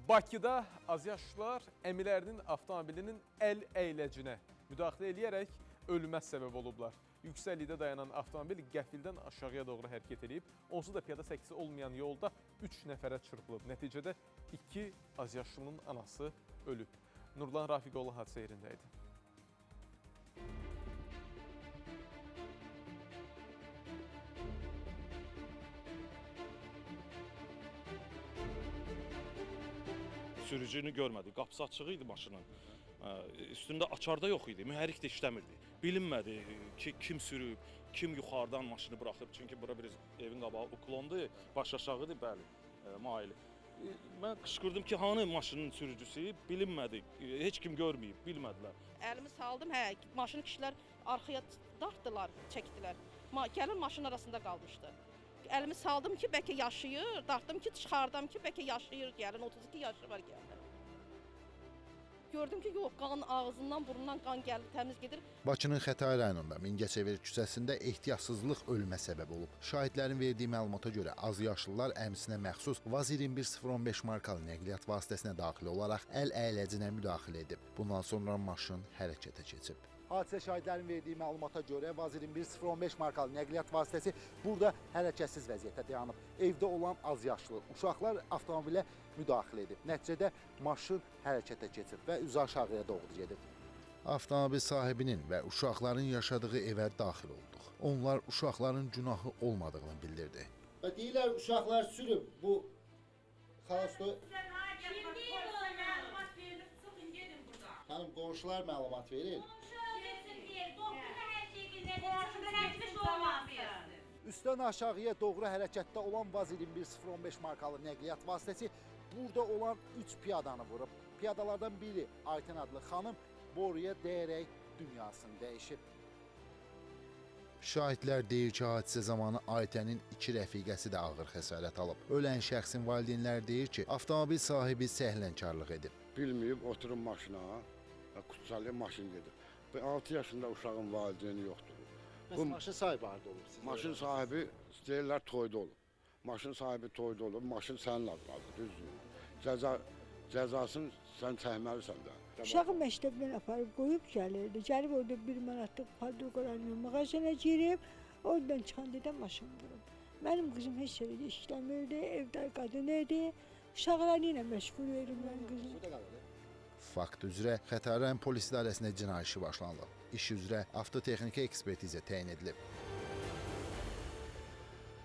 Bakıda azyaşlılar əmilərinin avtomobilinin əl əyləcinə müdaxilə eləyərək ölümə səbəb olublar. Yüksəklikdə dayanan avtomobil qəfildən aşağıya doğru hərəkət edib, onsuz da piyada səksisi olmayan yolda 3 nəfərə çırpılıb. Nəticədə 2 azyaşlının anası ölüb. Nurlan Rafiqoğlu hadisə yerində idi. Sürücünü görmədik. Qapısı açıq idi maşının. Üstündə açar da yox idi, mühərrik də işləmirdi. Bilinmədi ki, kim sürüb, kim yuxarıdan maşını buraxıb. Çünki bura bir evin qabağı uklondur, baş aşağıdır, bəli, maili. Mən qışqırdım ki, hanı maşının sürücüsü, bilinmədi. Heç kim görməyib, bilmədilər. Əlimi saldım, hə, maşını kişilər arxaya dartdılar, çəkdilər. Gəlin maşının arasında qalmışdı. Əlimi saldım ki, bəlkə yaşayır, dartdım ki, çıxardım ki, bəlkə yaşayır gəlin, 32 yaşı var gəlin. Gördüm ki, yox, qan ağzından, burnundan qan gəlir, təmiz gedir. Bakının Xətai rayonunda Mingəçevir küçəsində ehtiyatsızlıq ölümə səbəb olub. Şahidlərin verdiyi məlumata görə azyaşlılar əmisinə məxsus Vaz 21015 markalı nəqliyyat vasitəsinə daxil olaraq əl əyləcinə müdaxilə edib. Bundan sonra maşın hərəkətə keçib. Hadisə şahidlərin verdiyi məlumata görə Vaz 21015 markalı nəqliyyat vasitəsi burada hərəkətsiz vəziyyətdə dayanıb. Evdə olan azyaşlı uşaqlar avtomobilə müdaxilə edib. Nəticədə maşın hərəkətə keçib və üzü aşağıya doğru gedib. Avtomobil sahibinin və uşaqların yaşadığı evə daxil olduq. Onlar uşaqların günahı olmadığını bildirdi. Və deyirlər uşaqlar sürüb bu xalasto. Xanım, qonşular məlumat verir. Üstdən aşağıya doğru hərəkətdə olan Vaz 21015 markalı nəqliyyat vasitəsi burada olan 3 piyadanı vurub. Piyadalardan biri Aytən adlı xanım boruya dəyərək dünyasını dəyişib. Şahidlər deyir ki, hadisə zamanı Aytənin 2 rəfiqəsi də ağır xəsarət alıb. Ölən şəxsin valideynləri deyir ki, avtomobil sahibi səhlənkarlıq edib. Bilməyib, oturun maşına, Qutsalıya maşın gedir. 6 yaşında uşağın valideyni yoxdur. Bəs maşın sahibi harda olub sizə? Maşın sahibi deyirlər toyda olub. Maşın sahibi toyda olub, maşın sənin adındadır, düzdür. Cəzasını sən çəkməlisən də. Uşağı məktəbdən aparıb qoyub gəlirdi. Gəlib orada 1 manatlıq palto mağazına girib, oradan çıxanda da maşın vurub. Mənim qızım heç yerdə işləmirdi, evdə qadın idi. Uşaqları ilə məşğul verim mən qızım. Fakt üzrə Xətai rayon polis idarəsinə cinayət işi başlanılıb. İş üzrə avtotexniki ekspertizə təyin edilib.